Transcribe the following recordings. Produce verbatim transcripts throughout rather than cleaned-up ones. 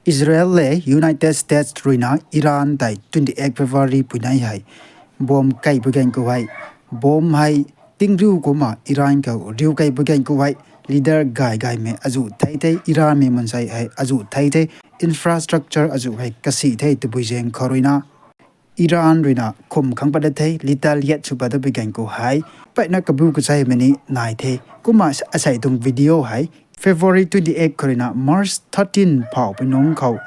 Israel le United States ruina Iran tei twenty eight February puinei hei bomb kei pui gan khou hei, bomb hei tingriu kumna Iran khou riu kei pui gan khou hei, leader gay gaymei azuh thei the, Iranmei mansei hei azuh thei the, infrastructure azuh hei kasi the tabui zaeng khou ruina Iran ruina khum khang pat dat the, retaliate sw pat dat pui gan khou hei, mpeyna kabu kacheimei ni nai the. Kumna asei tuang video hei February twenty eight khou ruina March thirteen phau pui nungc khou,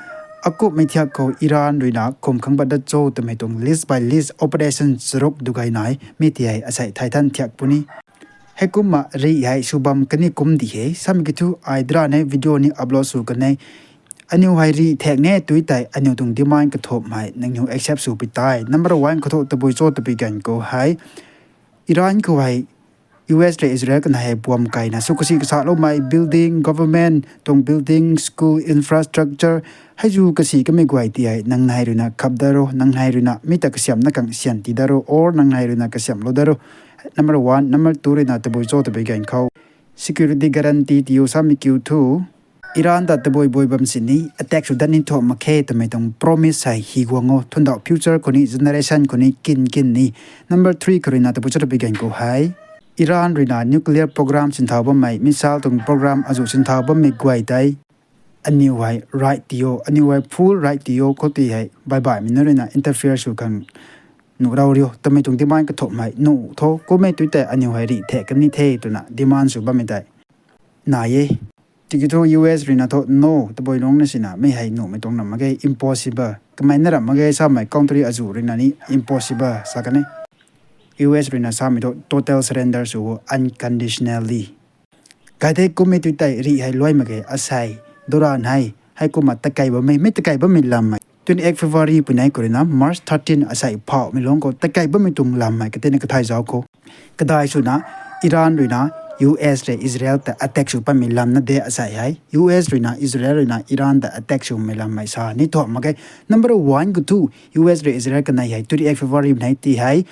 akumhmei thiak khou Iran ruina khum khang pat dat cho twmei tuang list by list operation charuk dugay nai mi ti hei asei thei than thiak puni. Heikumna rih hei sw bam kani kum di he, samei kiu thu ai dra ne video ni upload sw kan e. Aniu hei rih thek ne tui tei aniu tuang demand kathumh hei nangniw accept sw pi tei. Number one khou thu tabui cho tabui gan khou hei, Iran khou hei U S le Israel kanei hei bomb kaina sw kasi kasaloumei building, government tuang building, school, infrastructure, hei zu kasi kamei guay ti hei nang hei ruina khap dat ro, nang hei ruina mi ta kasiamhna khang syan ti dat ro, or nang hei ruina kasiamhlou dat ro. Number one, number two ruina tabui cho tabui gan khou, security guarantee tiu samei kiu thu, Iran ta tabui bui bam sini attack sw dat ni thu mak khe twmei tuang promise hei hi guang o, thundauh future khou ni, generation khou ni kin kin ni. Number three khou ruina tabui cho tabui gan khou hei, Iran ruina nuclear program sinthau bammei, missile tuang program azuh sinthau bammei guay tei aniu hei right ti o, aniu hei full right ti o, khou ti hei baih baihmei nunc ruina interfere sw khang nuh rau riu twmei tuang demand kathumh hei nuh tho, kummei tui tei aniu hei rih thek kan ni the twna demand sw bammei tei nai e. Tiki thu U S ruina thu no, tabui nungc na sina mi hei nuhmei tuang ram mak ge, impossible. Kamei na ram mak ge samei country azuh ruina ni impossible sa kan e. U S ruina samei thu total surrender sw o unconditionally. Kai the kummei tui tei rih hei luai mak ge asei, duran hei, heikumna takei bammei, mi takei bammei lam hei twenty eight February puinei khou ruina March thirteen asei phauhmei lungc khou takei bammei tuang lam hei katina kathai zauc khou, kadai swna Iran ruina U S rui Israel ta attack sw patmei lam na de asei hei. U S ruina Israel ruina Iran ta attack swmei lam hei sa ni thu mak ge. Number one khou thu U S rui Israel kanei hei twenty eight February puinei ti hei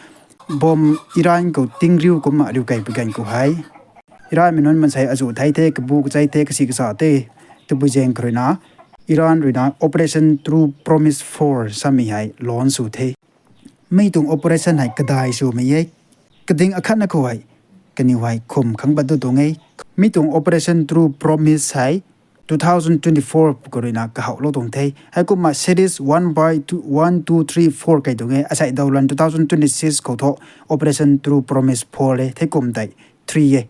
bomb Iran khou tingriu kumna riu kei pui gan khou hei, Iranmei nunc mansei azuh thei the, kabu kachei the, kasi kasa the, tabui zaeng khou ruina Iran ruina Operation True Promise four samei hei launch sw the. Mi tuang operation hei kadai swmei e, kading akhatna khou hei kaniw hei khum khang pat du tuang e. Mi tuang Operation True Promise hei two thousand twenty-four khou ruina kahouhlou tuang the. Heikumna series one by two, one, two, three, four kei tuang e. Asei dawlan two thousand twenty-six khou thu Operation True Promise four e, theikum tei three e.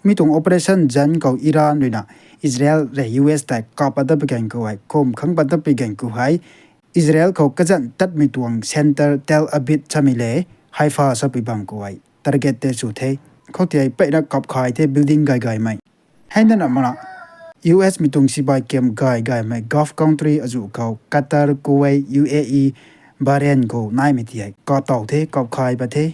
Mi tuang operation zanc khou Iran ruina Israel rui U S tei kap pat dat pui gan khou hei, khum khang pat dat pui gan khou hei, Israel khou kazanc tatmei tuang centre Tel Aviv samei le Haifa sapui bam khou hei target tei sw the. Khou ti hei mpeyna kap khai the, building gay gaymei. Hei nana mana U S mei tuang sibai camp gay gaymei Gulf country azuh khou Qatar, Kuwait, U A E, Bahrain khou naimei ti hei kap tow the, kap khai pat the.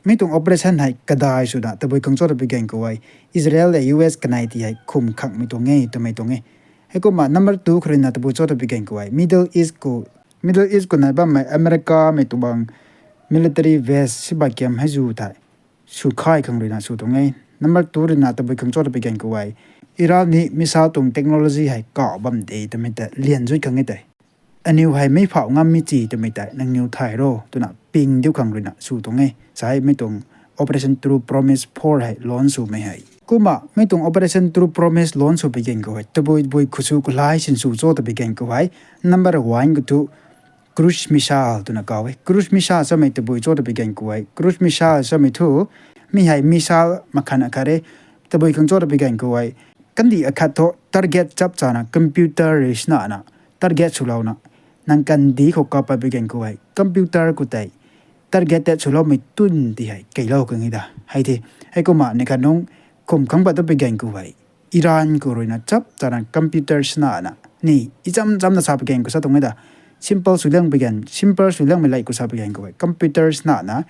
Mi tuang operation hei kadai swna tabui khang cho tabui gan khou hei, Israel le U S kanei ti hei khum khangmei tuang e twmei tuang e. Heikumna number two khou ruina tabui cho tabui gan khou hei, Middle East khou, Middle East khou nai bammei Americamei tuang military base sibai camp hei zu tei sw khai khang ruina sw tuang e. Number two ruina tabui khang cho tabui gan khou hei, Iran ni missile tuang technology hei kauh bam de twmei tei lian zut khang e tei. Aniw hei mei phauh ngam mi ti twmei tei nangniw thay ro twna ping diu khang ruina sw tuang e. Sai mi tuang Operation True Promise four hei launch swmei hei. Kumna mi tuang Operation True Promise launch sw pui gan khou hei, tabui bui khou sw khou lai sinsw cho tabui gan khou hei, number one khou thu cruise missile twna kau e. Cruise missile samei tabui cho tabui gan khou hei, cruise missile samei thu mi hei missile makhan akhat e. Tabui khang cho tabui gan khou hei, kandih akhat thu target chap chana computer rui sinana target swlouna, nang kandih khou kap pat pui gan khou hei computer khou tei targeted swloumei tun ti hei keylou khang e da. Hei the, heikumna ni khat nungc khum khang pat dat pui gan khou hei, Iran khou ruina chap chana computer sinana ni icham chamna sa pui gan khou sa tuang e da. Simple swliang pui gan, simple swliangmei lei khou sa pui gan khou hei computer sinana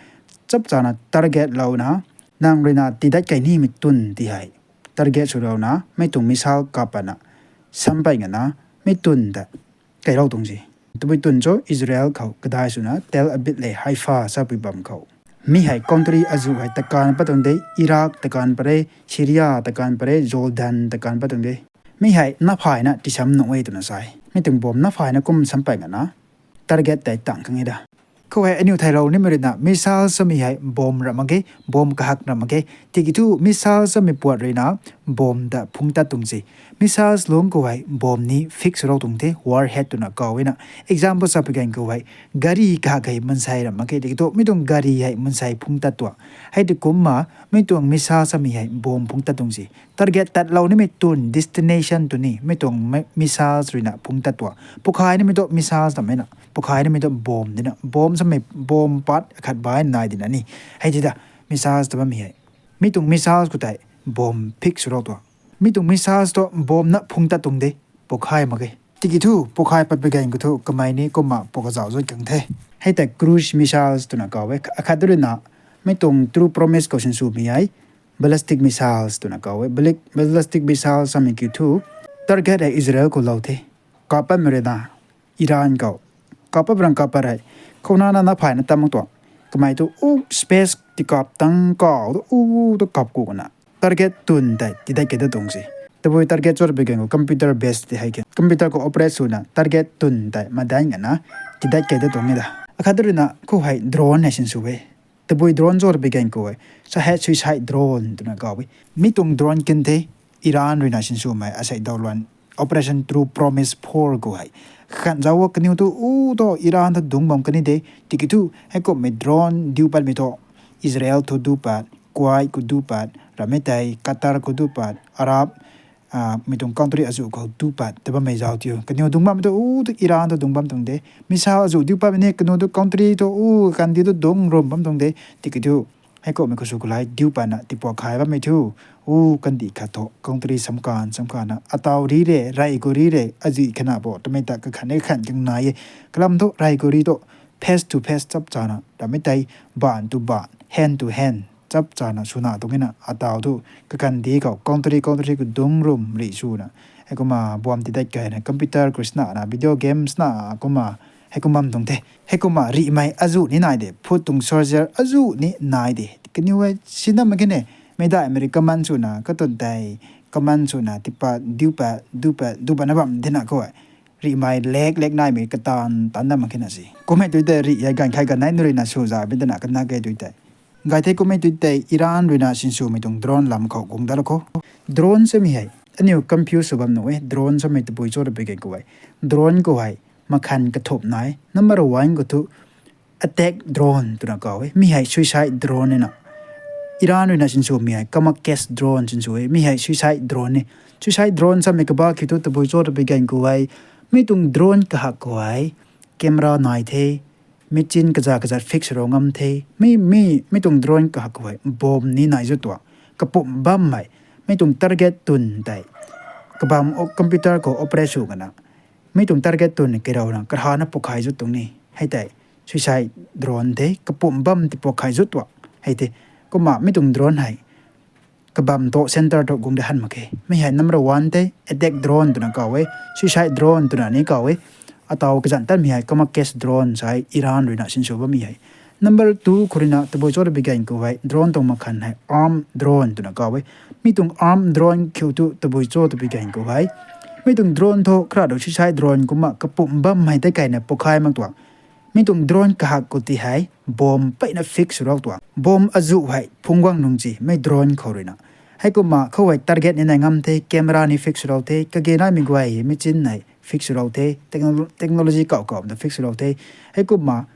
chap chana target louna, nang ruina tidat kei nimei tun ti hei target swlouna mei tuang missile kap patna sampey ngana mei tun ta keylou tuang se. Tabui tun cho Israel khou kadai swna Tel Aviv le Haifa sapui bam khou. Mi hei country azuh hei takan pat tuang de, Iraq takan pat re, Syria takan pat re, Jordan takan pat tuang de. Mi hei na phayna tisam nuh e twna sa e. Mi tuang bomb na phayna kum sampai ngana target tei tang khang e da. Khou hei aniu theilou nimei ruina missile samei hei bomb ra mak ge, bomb kahak ra mak ge. Tiki thu missile samei puat ruina bomb ta phungc tat tuang se. Missiles lungc khou hei bomb ni fix rou tuang the, warhead twna kau e na. Example sa pui gan khou hei gari kahak hei mansei ra mak ge. Tiki thu mi tuang gari hei mansei phungc tat tuang. Hei ti kumna mi tuang missile samei hei bomb phungc tat tuang se. Target tatlou nimei tun, destination tuni mi tuang mi-, missiles ruina phungc tat tuang. Pukhai nimei tu missiles ta mei na. Pukhai nimei tu bomb dina. Bomb samei bomb part khat bai nai dina ni. Hei ti da missiles ta bammei hei. Mi tuang missiles khou tei bomb fix rou tuang. Mi tuang missiles tu bomb na phungc tat tuang de. Pukhai mak ge. Tiki thu pukhai pat pui gan khou thu kamei ni kumna pukazauh zut khang the. Hei tei cruise missiles twna kau e. Akhat ruina mi tuang True Promise khou sinswmei hei ballistic missiles twna kau e. Balli-, ballistic missiles samei kiu thu target hei Israel khou lou the. Kap patmei ruina Iran khou kap pat rang kap pat rei. Khou nana na phayna tam tuang. Kamei tu u space ti kap tang kau tu u tu kap ku na target tun tei tidat kei dat tuang se. Tabui target cho pui gan khou computer base ti hei ke. Computer khou operate swna target tun tei madan ngana tidat kei dat tuang e da. Akhat ruina khou hei drone hei sinsw e. Tabui drone cho pui gan khou hei Shahed suicide drone twna kau e. Mi tuang drone kan the Iran ruina sinswmei asei daw luan Operation True Promise four khou hei. Khan zauc kaniw tu u tu Iran tu dungc bam kan de. Tiki thu hei kumhmei drone diu patmei tu Israel thu du pat, Kuwait khou du pat, ramei tei Qatar khou du pat, Arab mi tuang country azuh khou du pat ta bammei zauc tiu. Kaniw dungc bammei tu u tu Iran tu dungc bam tuang de. Missile azuh diu patmei ni kaniw tu country tu u kan di tu dungc rum bam tuang de. Tiki thu hei kumhmei khou sw khou lai diu patna tipuak khai bammei thu u kandih khat thu country samkan samkanna ataw ri re, rey khou ri re, azuh khana bo twmei ta kakhan e kakhan khang nai e. Kalam thu rey khou ri tu face to face chap chana, ramei tei baan tu baan, hand to hand chap chana swna tuang e na. Ataw thu kakandih khou country country khou dungc rum rih swna, hei kumna bomb tidat kei na computer khou sna na, video games na kumna, hei kumna bam tuang the. Hei kumna rihmei azuh ni nai de, phut tuang soldier azuh ni nai de. Kaniw hei sinna mak khe ne, meic daihmei rui command swna, katun tei command swna tipat diu pat, diu pat, diu patna bam dina khou e. Rihmei lak lak naimei katan tan dat mak khe na se. Kummei tu tei rih hei ganv khai ganv nai na ruina sw za bi dana kana kei tu tei. Gay the kummei tu tei Iran ruina sinswmei tuang drone lam khou guang dat khou. Drone samei hei aniu confuse sw bam nuh e, drone samei tabui cho pui gan khou hei. Drone khou hei makhan kathumh nai. Number one khou thu attack drone twna kau e. Mi hei suicide drone e na. Iran ruina sinswmei hei kamikaze drone sinsw e. Mi hei suicide drone e. Suicide drone samei kaba kiu thu tabui cho pui gan khou hei mi tuang drone kahak khou hei camera nai the. Mi chin kaza kaza fix rou ngam the. Mi, mi, mi tuang drone kahak khou hei bomb ni nai zu tuang. Kapumc bammei mi tuang target tun tei kabam computer khou operate sw kana, mi tuang target tun kei rou na karhana pukhai zu tuang ni. Hei tei suicide drone the, kapumc bam ti pukhai zu tuang. Hei the, kumna mi tuang drone hei kabam tu center tu guang dat han mak khe. Mi hei number one tei attack drone twna kau e, suicide drone twna ni kau e. Ataw kazanc tatmei hei kamikaze drone sa e, Iran ruina sinsw bammei hei. Number two khou ruina tabui cho pui gan khou hei drone tuang makhan hei armed drone twna kau e. Mi tuang armed drone kiu thu tabui cho pui gan khou hei mi tuang drone thu kara tu suicide drone kumna kapumc bammei tei kaina pukhai mak tuang. Mi tuang drone kahak khou ti hei bomb peyna fix rou tuang. Bomb azuh hei phungc guang nung ci mei drone khou ruina. Hei kumna khou hei target ni nai ngam the, camera ni fix rou the, kage naimei guay hei mi chin hei fix rou the, techno-, technology kau kau na fix rou the. Hei kumna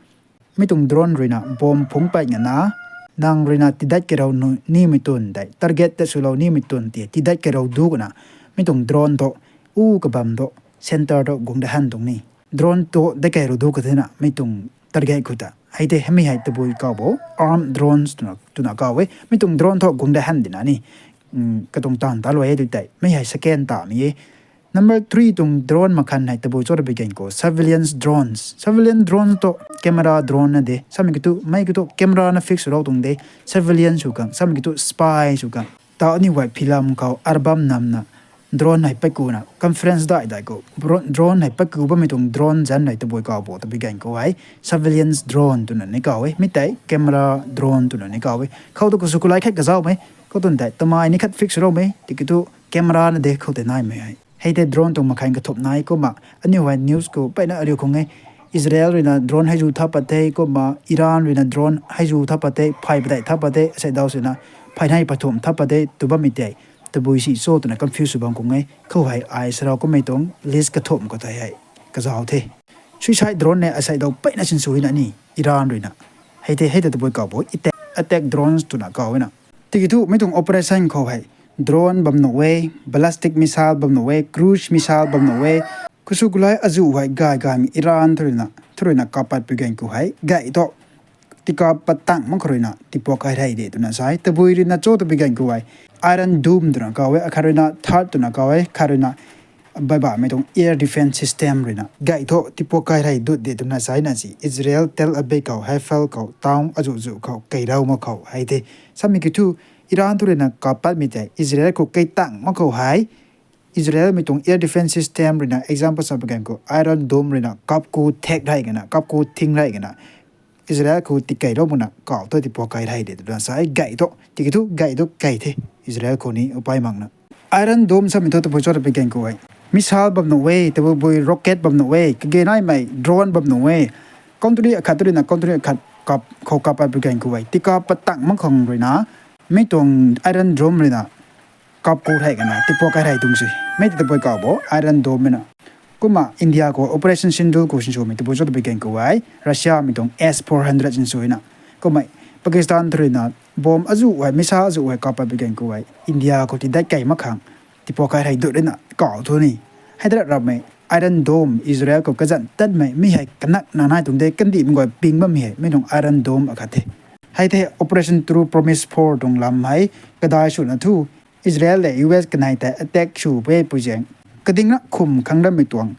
mi tuang drone ruina bomb phungc pat ngana, nang ruina tidat kei rou nu-, nimei tun tei, target tat swlou nimei tun ti tidat kei rou du kana, mi tuang drone tu u kabam tu center tu guang dat han tuang ni. Drone tu dat kei rou du katina mi tuang target khou ta. Hei tei hemi hei tabui kau bo armed drones twna, twna kau e. Mi tuang drone thu guang dat han dina ni. Katuang taanv ta luai e tu tei. Mi hei second tamei e. Number three tuang drone makhan hei tabui cho pui gan khou surveillance drones. Surveillance drones tu camera drone na de. Samei kiu thu, mei kiu thu camera na fix rou tuang de. Surveillance sw khang, samei kiu thu spy sw khang. Tau ni guay film khou arbam namna drone hei patkuna conference dai dai khou drone hei patku bammei tuang drone zanc hei tabui kau bo ta pui gan khou hei surveillance drone twna ni kau e. Mi tei camera drone twna ni kau e. Khou tu khou sw khou lai khat kazaumei, khou tun tei tamei ni khat fix roumei tiki thu camera na de khou tei naimei hei. Hei tei drone tuang makhan kathumh nai kumna aniu hei news khou peyna ariu khang e. Israel ruina drone hei zu tha pat the kumna Iran ruina drone hei zu tha pat the, phay padeih tha pat the, asei daw swna phay nei pathumh tha pat the tw bammei tei tabui si cho twna confuse sw bam khang e. Khou hei ai sarau kummei tuang list kathumh khou tei hei kazauh the. Suicide drone ne asei daw peyna sinsw hina ni Iran ruina. Hei tei hei tei tabui kaw bo attack, attack drones twna kaw na. Tiki thu mi tuang operation khou hei drone bam nuh e, ballistic missile bam nuh e, cruise missile bam nuh e. Khusw kulai azu hei gay gaymei Iran thu ruina, thu ruina kapatpui ganv khou hei gay thu tika pat tang mak khou ruina tiipuak kai rey de twna sa e. Tabui ruina cho tabui ganv khou hei Iron Dome twna kaw e, akhat ruina THAAD twna kaw e, khat ruina baibamei tuang air defence system ruina gay thu tiipuak kai rey dut de twna sa e na si. Israel Tel Aviv khou, Haifa khou, town azu zu khou keirau mak khou hei tei samei kiu thu Iran thu ruina kapatmei tei Israel khou kei tang mak khou hei Israel mei tuang air defence system ruina example sa pui ganv khou Iron Dome ruina kapku thek rey kana, kapku thing rey kana Israel khou tikeilou makna kaw thu tiipuak kai rey de twna sa e. Gay thu tiki thu gay thu kei the Israel khou ni upai makna. Iron Dome samei thu tabui cho tabui ganv khou hei missile bam nuh e, tabui bui rocket bam nuh e, kage naimei drone bam nuh e. Country akhat thu ruina country akhat kap khou kapatpui ganv khou hei tika pat tang mak khang ruina mi tuang Iron Dome ruina kapku rey kana tiipuak kai rey tuang si. Mi tei tabui kaw bo Iron Dome na. Kumna India khou Operation Sindoor khou sinswmei tabui cho tabui ganv khou hei Russia mei tuang S four hundred sinsw na. Kumna Pakistan thu ruina bomb azu hei, missile azu hei kapatpui ganv khou hei India khou tidat kei mak khang tiipuak kai rey dut ruina kaw thu ni. Hei tei ramhmei Iron Dome Israel khou kazanc tatmei mi hei kanak na nai tuang de, kandihmei guay ping bammei hei mi tuang Iron Dome akhat the. Hei tei Operation True Promise four tuang lam hei kadai swna thu Israel le U S kanei tei attack sw pui pui zaeng kadingna khum khang dammei tuang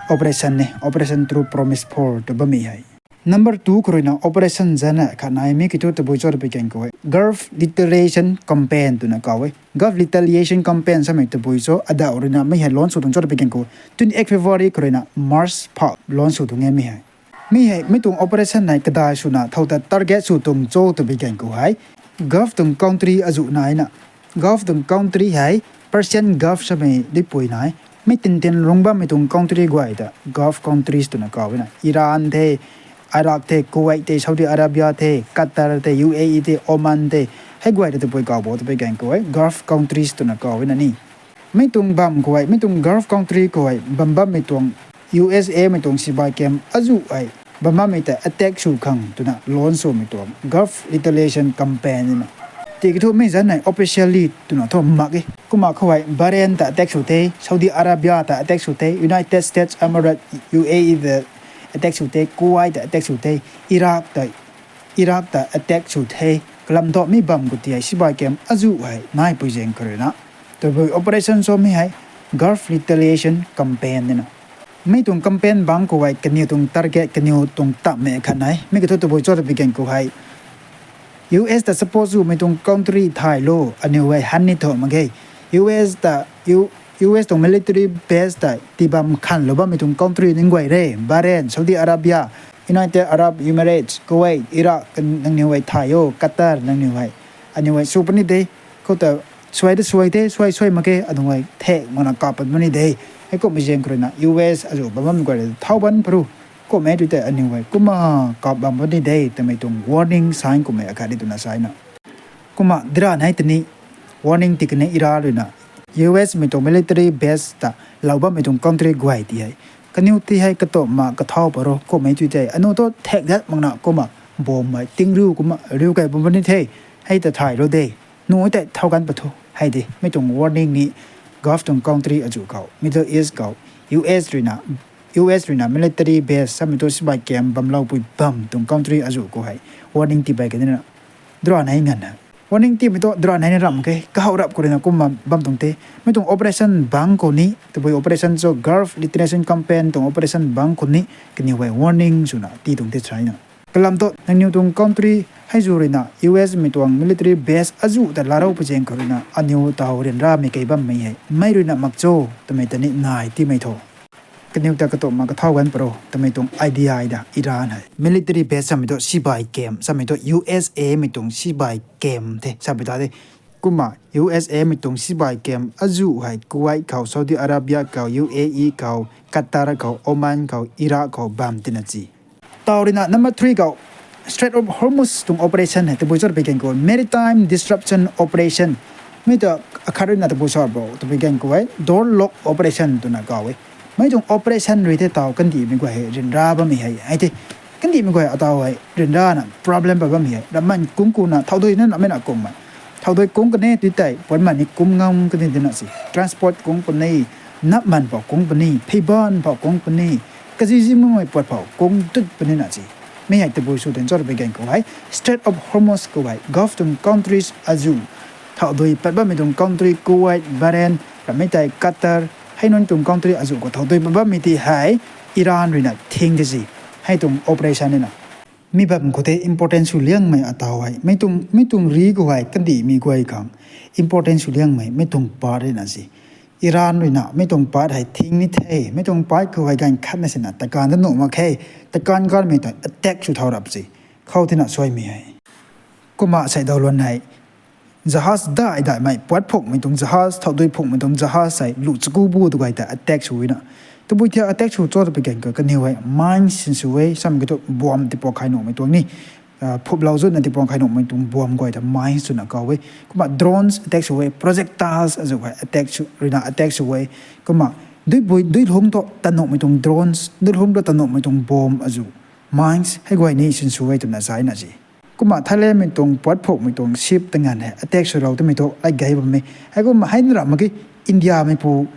operation ni, Operation True Promise four tw bammei hei. Number two khou ruina operation zana khat nai, mi kiu thu tabui cho tabui ganv khou hei Gulf Retaliation Campaign twna kaw e. Gulf Retaliation Campaign samei tabui cho adau ruina mi hei launch sw tuang cho tabui ganv khou twenty eight February khou ruina March phou launch sw tuang e mi hei. Mi hei mi tuang operation hei kadai swna thow ta target sw tuang cho tabui ganv khou hei Gulf tuang country azu nai na. Gulf tuang country hei Persian Gulf samei dipui nai. Mi tintin rung bammei tuang country guay ta Gulf countries twna kaw na. Iran the, Iraq the, Kuwait the, Saudi Arabia the, Qatar the, U A E the, Oman the, hei guay ta tabui kaw bo tabui ganv khou hei Gulf countries twna kaw na ni. Mi tuang bam khou hei, mi tuang Gulf country khou hei bam bammei tuang U S A mei tuang sibai camp azu hei bam bammei tei attack sw khang twna launch swmei tuang Gulf Retaliation Campaign na. Tiki thu mi zan hei officially twna thu mak e. Kumna khou hei Bahrain ta attack sw the, Saudi Arabia ta attack sw the, United States Emirates, U A E ta attack sw the, Kuwait ta attack sw the, Iraq ta, Iraq ta attack sw the. Kalam thu mi bam khou tei hei sibai camp azu hei naipui zaeng khou ruina tabui operation samei hei Gulf Retaliation Campaign na. Mi tuang campaign bangc khou hei kaniw tuang target, kaniw tuang tammei khat nai. Mi kiu thu tabui cho tabui ganv khou hei U S ta support swmei tuang country thaylou aniu hei han ni thu mak ge. U S ta, U, U S tuang military base ta tii bam khanlou bammei tuang country ning guay re, Bahrain, Saudi Arabia, United Arab Emirates, Kuwait, Iraq, nangniw hei thay o, Qatar, nangniw hei, aniu hei sw puni de. Khou ta suai ta suai the, suai suai mak ge, aniu hei thek makna kap pat puni de. Heikumhmei zaeng khou ruina U S azu bam bam guay le thau ban paru. Kummei tu tei aniu hei kumna kap bam puni de twmei tuang warning sign kummei akhat di twna sa na. Kumna dira nei tei ni warning ti kani Iran ruina U S mei tuang military base ta lou bammei tuang country guay ti hei kaniw ti hei katumna kathau paru. Kummei tu tei aniu thu thek dat makna kumna bomb hei tingriu kumna riu kei bam puni the. Hei ta thaylou de. Nu tei thau gan pat tho hei de. Mi tuang warning ni Gulf tuang country azu khou, Middle East khou, U S ruina, U S ruina military base samei thu sibai camp bamloupui bam tuang country azu khou hei warning tii bai kanina dra nei nganv hei. Warning tiimei thu dra nei ni ram ke, kahaw rap khou ruina kumna bam tuang the. Mi tuang operation bangc khou ni, tabui operation cho Gulf Retaliation Campaign tuang operation bangc khou ni kaniw hei warning swna tii tuang the sa na. Kalam thu nangniw tuang country hei zu ruina U S mei tuang military base azu ta laaroupui zaeng khou ruina aniw taw ryanramei kei bammei hei mei ruina mak cho twmei ta ni nai tiimei tho. Kaniw ta katumna kathau gan paru twmei tuang idea da Iran hei. Military base samei thu sibai camp, samei thu U S A mei tuang sibai camp the, samei ta de. Kumna U S A mei tuang sibai camp azuh hei Kuwait khou, Saudi Arabia khou, U A E khou, Qatar khou, Oman khou, Iraq khou bam tina si. Taw ruina number three khou, Strait of Hormuz tuang operation hei tabui cho twpui gan khou, maritime disruption operation. Mi ta akhat ruina tabui cho bo twpui gan khou hei, door lock operation twna kaw e. Mi tuang operation rui the taw kandihmei guay hei ryanra bammei hei, hei the. Kandihmei guay ataw hei ryanrana problem pat bammei hei. Ramman kung kuna, thawdui na, namei na kungmei. Thawdui kung kani tu tei, puanman ni kung ngam kani dina si. Transport kung puni, napman pou kung puni, pheiban pou kung puni, kazizi makmei puat pou kung tut puni na si. Mi hei tabui sw tin cho twpui gan khou hei, Strait of Hormuz khou hei, Gulf tuang countries azuh, thawdui pat bammei tuang country, Kuwait, Bahrain, ramei tei Qatar, hei nunc tuang country azuh khou thawdui pat bammei ti hei, Iran ruina thing di si. Hei tuang operation nina. Mi bam khou the important sw liangmei ataw hei. Mi tuang, mi tuang ri khou hei, kandihmei guay khang important sw liangmei, mi tuang part ruina si. Iran ruina, mi tuang part hei thing ni the, mi tuang part khou hei ganv khatna sina, takan ta nuh mak khe, takan kanmei ta attack sw thau rap si. Khou tina suaimei hei. Kumna sei daw luan hei. Jahaz dai daimei, puat phukmei tuang jahaz, thawdui phukmei tuang jahaz hei, lu chaku bu tu guay ta attack sw na. Tabui thiak attack sw cho twpui gan khou kaniw hei, mines sinsw e, sam kiu thu bomb tipuak khai nuhmei tuang ni. Phuplou zutna tipuak khai nuhmei tuang bomb guay ta mines twna kaw e. Kumna drones attack sw e, projectiles azuh hei attack sw, ruina attack sw e. Kumna duibui, duilhung thu tanuhmei tuang drones, duilhung thu tanuhmei tuang bomb azuh. Mines hei guay ni sinsw e twna sa na si. Kumna Thailandmei tuang puat phukmei tuang ship ta nganv hei attack swlou twmei thu ai gay bammei. Hei kumna hei na ram mak ge Indiameipu,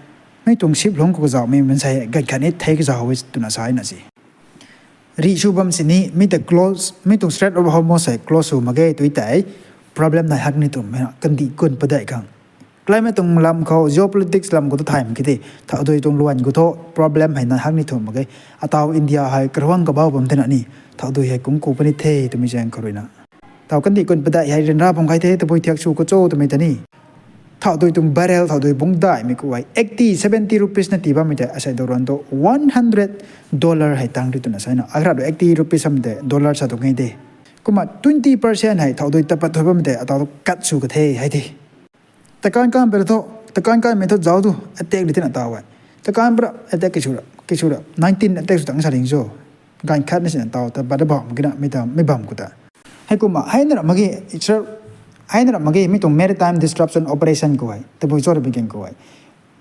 mei tuang ship lungc khou kazauhmei mansei ganv khat ni thei kazauh e twna sa na si. Rih sw bam sini, mi ta close, mi tuang Strait of Hormuz hei close sw mak ge tu tei, problem nai hak ni twmei na, kandih kun padeih khang. Climate tuang lam khou, geopolitics lam khou ta thay mak khe the, thawdui tuang luan khou thu, problem hei nai hak ni thum mak ge. Ataw India hei karuang kabau bam thena ni, thawdui hei kungku puni the twmei zaeng khou ruina. Taw kandih kun padeih hei ryanra bam khe the, tabui thiak sw khou cho twmei ta ni. Thawdui tuang barrel, thawdui bungc daihmei khou hei, eighty, seventy rupees na tii bammei tei, asei daw ruan thu one hundred dollar hei tang ri twna sa na. Akhat eighty rupees samei tei, dollar sa tu nge de. Kumna twenty percent hei, thawdui tapat thui bammei tei, ataw thu kat sw ka the, hei the. Takan kanmei thu, takan kanmei thu zauc tu, attack ri tina taw e. Takan pra, attack kisura, kisura, nineteen attack sw tang sa ring cho. Ganv khat na sina taw, tapat ta bam kina, mi ta, mi bam khou ta. Hei kumna, hei na ram mak ge, hei na ram mak ge, mi tuang maritime disruption operation khou hei, tabui cho twpui gan khou hei.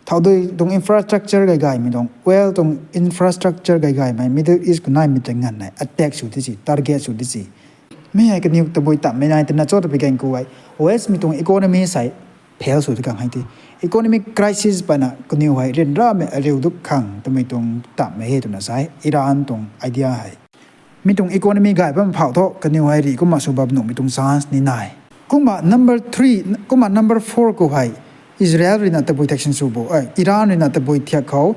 Thawdui tuang infrastructure gay gaymei tuang, oil tuang infrastructure gay gaymei, Middle East khou naimei ta nganv hei, attack sw di si, target sw di si. Mi hei kaniw tabui tammei nai tina cho twpui gan khou hei, Westmei tuang economy sei, fail sw di khang hei the. Economic crisis pana kaniw hei ryanramei ariu duk khang twmei tuang tammei hei twna sa e, Iran tuang idea hei. Mi tuang economy gay bam phau thu, kaniw hei rih kumna sw bam nuhmei tuang chance ni nai. Kumna number three, kumna number four khou hei, Israel ruina tabui thiak sinsw bo, eh, Iran ruina tabui thiak khou,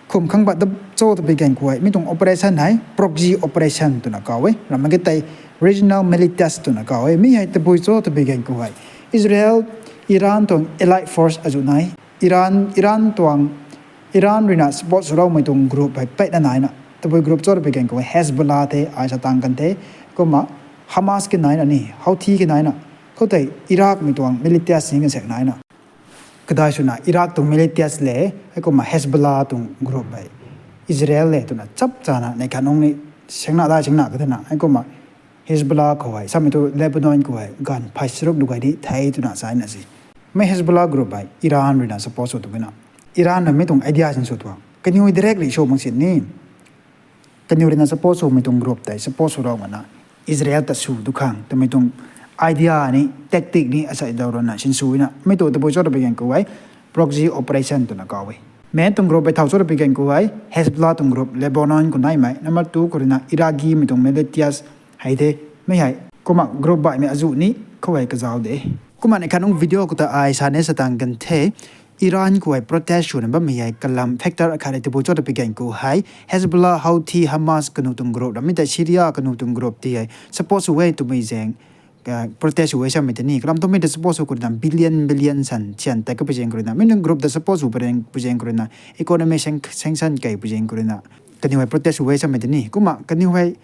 khum khang pat cho twpui gan khou hei, mi tuang operation hei, proxy operation twna kaw e, ram mak ge tei regional militias twna kaw e, mi hei tabui cho twpui gan khou hei. Israel, Iran tuang allied force azuh nai. Iran, Iran tuang, Iran ruina support swloumei tuang group hei peyna naina. Tabui group cho twpui gan khou hei Hezbollah the, ai sa tang kan the, kumna Hamas ki naina ni, Houthi ki naina. Khoutei Iraqmei tuang militias ni kan sek naina. Kadai swna Iraq tuang militias le, hei kumna Hezbollah tuang group hei Israel le twna chap chana nei khat nung ni sengna dai sengna ka thena. Hei kumna Hezbollah khou hei, samei thu Lebanon khou hei, ganv phay charuk du gay ni thei twna sa na si. Mi Hezbollah group hei Iran ruina support sw tu kina. Iran na mi tuang idea sinsw tuang. Kaniw direct rih sw mak sin ni. Kaniw ruina support swmei tuang group tei support swlou mana. Israel ta sw du khang twmei tuang idea ni, tactic ni asei daw ruina sinsw na. Mi tu tabui cho twpui gan khou hei, proxy operation twna kaw e. Main tuang group hei thau cho twpui gan khou hei, Hezbollah tuang group, Lebanon khou naimei, number two khou ruina Iraqmei tuang militias hei the, mi hei. Kumna group baihmei azuh ni khou hei kazauh de. Kumna nei khat nung video khou ta ai sa ni sa tang kan the, Iran khou hei protest swna bammei hei kalam factor akhat hei tabui cho twpui gan khou hei, Hezbollah, Houthi, Hamas kanu tuang group, ramei tei Syria kanu tuang group ti hei support sw e twmei zaeng, protest sw e samei tei ni. Kalam twmei ta support sw khou ruina billion, billion san, sian tei kapui zaeng khou ruina. Mi nung group ta support sw pui zaeng khou ruina economy sanction kei pui zaeng khou ruina. Kaniw hei protest sw e samei tei ni. Kumna kaniw hei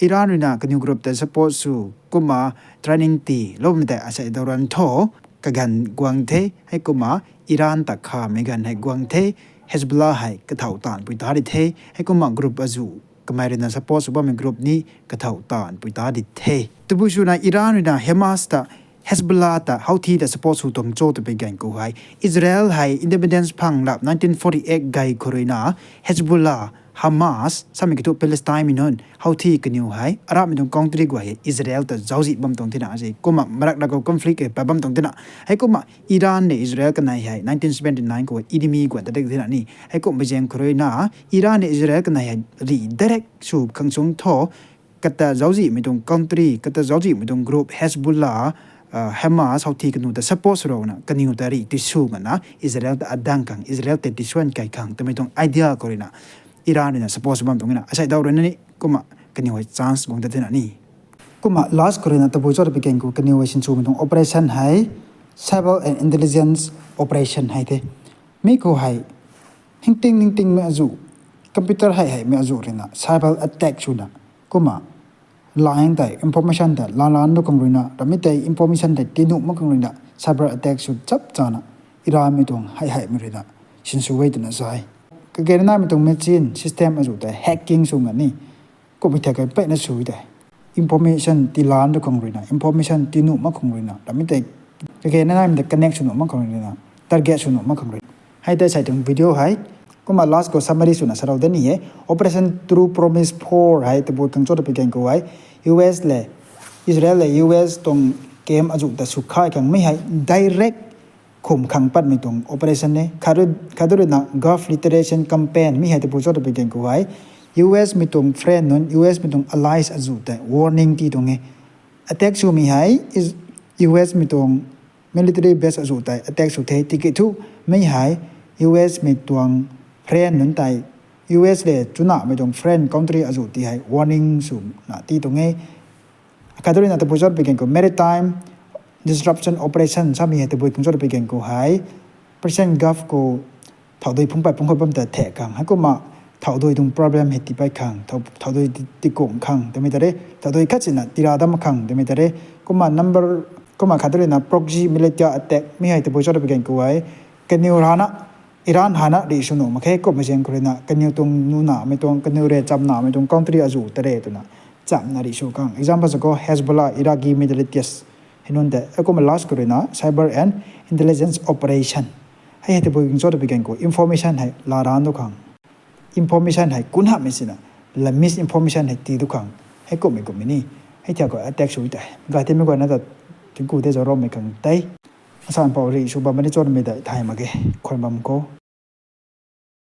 Iran ruina kaniw group ta support sw, kumna training tiiloumei tei asei daw ruan thu, kaganv guang the, heikumna Iran ta khamei ganv hei guang the, Hezbollah hei kathau taanvpui ta di the, heikumna group azuh kamei ruina support sw bammei group ni kathau taanvpui ta di the. Tabui swna Iran ruina Hamas ta Hezbollah ta Houthi ta support sw tuang cho twpui ganv khou hei, Israel hei independence phang lap nineteen forty-eight gay khou ruina Hezbollah, Hamas samei kiu thu Palestine mei nunc Houthi kaniw hei Arabmei tuang country guay hei Israel ta zauczih bam tuang thina se, kumna marak da khou conflict hei pat bam tuang thina. Heikumna Iran le Israel kanei hei nineteen seventy-nine khou enemy guay ta dik thina ni. Heikumhmei zaeng khou ruina Iran le Israel kanei hei rih direct sw khang sung tho, kata zauczihmei tuang country, kata zauczihmei tuang group Hezbollah, Hamas, Houthi kaniw ta support sw rana kaniw ta rih tisw ngana Israel ta adang khang, Israel ta tisuan kai khang twmei tuang idea khou ruina Iran ruina support sw bam tuang na asei daw ruina ni, kumna kaniw hei chance guang ta thina ni. Kumna last khou ruina tabui cho twpui ganv khou kaniw hei sinswmei tuang operation hei cyber and intelligence operation hei the. Mi khou hei hingting ningtingmei azuh, computer hei heimei azuh ruina cyber attack swna, kumna line tei information tei lalan du khang ruina, ramei tei information tei tinuh mak khang ruina cyber attack sw chap chana Iranmei tuang hei heimei ruina sinsw e twna sa e. Kage naimei tuang machine system azuh tei hacking sw ngani, kumhmei thak kai peyna sw tei information tilan du khang ruina, information tinuh mak khang ruina, ramei tei kage naimei tei connect sw nuh mak khang ruina, target sw nuh mak khang ruina. Hei tei sei tuang video hei. Kumna last khou summary swna sarou da ni e. Operation True Promise four hei tabui khang cho twpui ganv khou hei, US le Israel le US tuang camp azuh ta sw khay khang mi hei direct khum khang patmei tuang operation e. Khadu ruina Gulf Liberation Campaign mi hei tabui cho twpui ganv khou hei, US mei tuang friend nunc, US mei tuang allies azuh tei warning ti tuang e. Attack swmei hei US mei tuang military base azuh tei attack sw the tiki thu, mi hei US mei tuang friend nunc tei, US le chunamei tuang friend country azuh ti hei warning swna ti tuang e. Khadu ruina tabui cho twpui ganv khou Maritime Disruption Operation samei hei tabui khang cho twpui ganv khou hei, Persian Gulf khou thawdui phungc pat phungc khou bam ta thek khang, heikumna thawdui tuang problem hei tii pat khang, thawdui tikung khang twmei ta re, thawdui khat sina tira dam khang twmei ta re. Kumna number, kumna khadu ruina proxy military attack mi hei tabui cho twpui ganv khou hei, kaniw rana Iran hana rih sw nuh mak khe, kumhmei zaeng khou ruina kaniw tuang nunamei tuang, kaniw re chamnamei tuang country azuh ta re twna chamna rih sw khang. Example sa khou Hezbollah, Iraqi militants hei nunc tei, heikumna last khou ruina cyber and intelligence operation. Hei hei tabui khang cho twpui ganv khou information hei laran du khang, information hei kun hamhmei sina la misinformation hei tii du khang, heikumhmei kumhmei ni, hei thiak khou attack sw tei gay themei guayna ta tingku tei zauc roumei khang tei asan pou rih sw bam ni cho twmei tei thay mak ge. Khwan bam khou